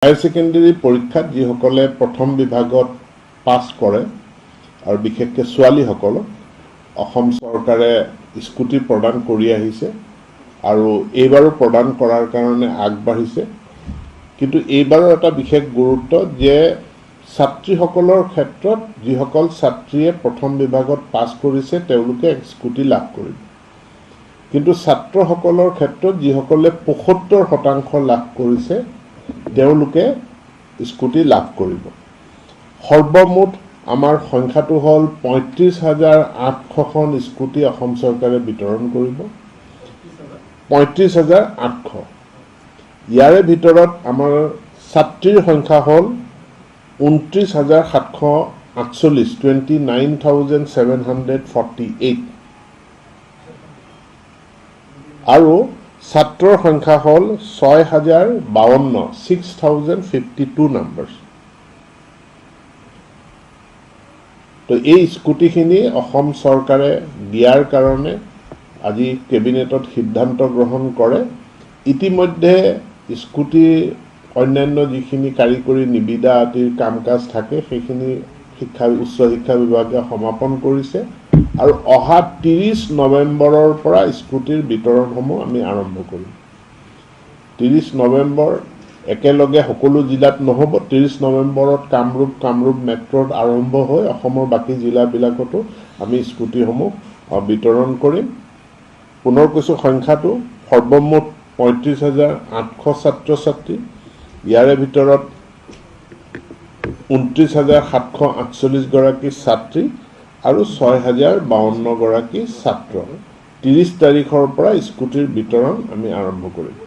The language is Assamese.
হায়াৰ ছেকেণ্ডেৰী পৰীক্ষাত যিসকলে প্ৰথম বিভাগত পাছ কৰে আৰু বিশেষকৈ ছোৱালীসকলক অসম চৰকাৰে স্কুটি প্ৰদান কৰি আহিছে আৰু এইবাৰো প্ৰদান কৰাৰ কাৰণে আগবাঢ়িছে। কিন্তু এইবাৰৰ এটা বিশেষ গুৰুত্ব যে ছাত্ৰীসকলৰ ক্ষেত্ৰত যিসকল ছাত্ৰীয়ে প্ৰথম বিভাগত পাছ কৰিছে, তেওঁলোকে স্কুটি লাভ কৰিব। কিন্তু ছাত্ৰসকলৰ ক্ষেত্ৰত যিসকলে 75% লাভ কৰিছে, তেওঁলোকে স্কুটি লাভ কৰিব। সৰ্বমুঠ আমাৰ সংখ্যাটো হ'ল 35,800খন স্কুটি অসম চৰকাৰে বিতৰণ কৰিব, 35,800। ইয়াৰে ভিতৰত আমাৰ ছাত্ৰীৰ সংখ্যা হ'ল 29,748, 29,748, আৰু ছাত্ৰৰ সংখ্যা হ'ল 6,052, 6,052 numbers। তো এই স্কুটিখিনি অসম চৰকাৰে দিয়াৰ কাৰণে আজি কেবিনেটত সিদ্ধান্ত গ্ৰহণ কৰে। ইতিমধ্যে স্কুটি অন্যান্য যিখিনি কাৰিকৰী নিবিদা আদিৰ কাম কাজ থাকে, সেইখিনি উচ্চ শিক্ষা বিভাগে সমাপন কৰিছে আৰু অহা 30 নৱেম্বৰৰ পৰা স্কুটিৰ বিতৰণসমূহ আমি আৰম্ভ কৰিম। 30 নৱেম্বৰ একেলগে সকলো জিলাত নহ'ব। 30 নৱেম্বৰত কামৰূপ মেট্ৰ'ত আৰম্ভ হৈ অসমৰ বাকী জিলাবিলাকতো আমি স্কুটিসমূহ বিতৰণ কৰিম। পুনৰ কৈছোঁ, সংখ্যাটো সৰ্বমুঠ 35,800 ছাত্ৰ ছাত্ৰী, ইয়াৰে ভিতৰত 29,748গৰাকী ছাত্ৰী আৰু 6,052গৰাকী ছাত্ৰ। 30 তাৰিখৰ পৰা স্কুটিৰ বিতৰণ আমি আৰম্ভ কৰিম।